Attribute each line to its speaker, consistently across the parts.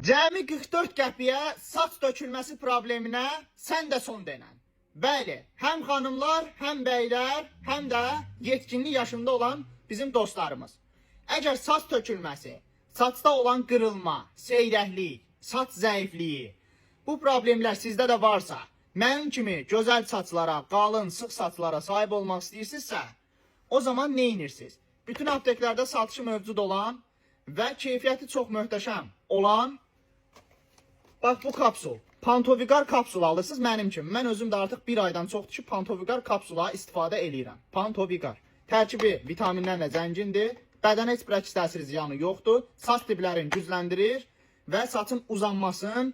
Speaker 1: Cəmi 44 qəpiyə saç tökülməsi probleminə sən də son denən. Bəli, həm xanımlar, həm bəylər, həm də yetkinlik yaşında olan bizim dostlarımız. Əgər saç tökülməsi, saçda olan qırılma, seyrəklik, saç zəifliyi, bu problemlər sizdə də varsa, mənim kimi gözəl saçlara, qalın, sıx saçlara sahib olmaq istəyirsinizsə, o zaman nə edirsiniz? Bütün apteklərdə satışı mövcud olan və keyfiyyəti çox möhtəşəm olan bax bu kapsul. Pantoviqar kapsulu alırsınız mənim kimi. Mən özüm də artıq bir aydan çoxdur ki, Pantoviqar kapsula istifadə eləyirəm. Pantoviqar. Tərkibi vitaminlərlə zəngindir. Bədənə heç bir əks təsir ziyanı yoxdur. Saç diblərini gücləndirir və saçın uzanmasını,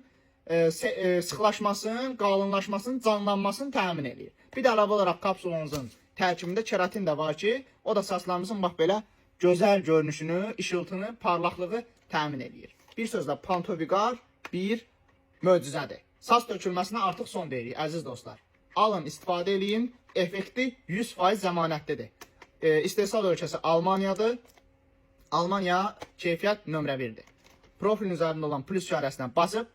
Speaker 1: sıxlaşmasını, qalınlaşmasını, canlanmasını təmin eləyir. Bir də əlavə olaraq kapsulunuzun tərkibində keratin də var ki, o da saçlarımızın bax belə gözəl görünüşünü, işıltını, parlaqlığı təmin eləyir. Bir sözlə Pantoviqar bir möcüzədir. Saç tökülməsinə artıq son deyirik, əziz dostlar. Alın, istifadə eləyin. Effekti 100% zəmanətlidir. İstehsal ölkəsi Almaniyadır. Almaniya keyfiyyət nömrə 1-dir. Profilin üzərində olan plus işarəsinə basıb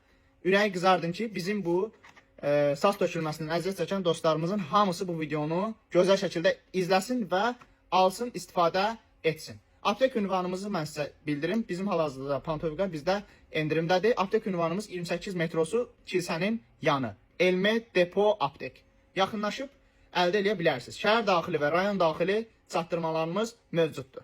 Speaker 1: ürəyi qızardın ki, bizim bu saç tökülməsindən əziyyət çəkən dostlarımızın hamısı bu videonu gözəl şəkildə izləsin və alsın, istifadə etsin. Aptek ünvanımızı mən sizə bildirim. Bizim hal-hazırda Pantoviqar bizdə endirimdədir. Aptek ünvanımız 28 metrosu kilsənin yanı. Elme Depo Aptek. Yaxınlaşıb əldə eləyə bilərsiniz. Şəhər daxili və rayon daxili çatdırmalarımız mövcuddur.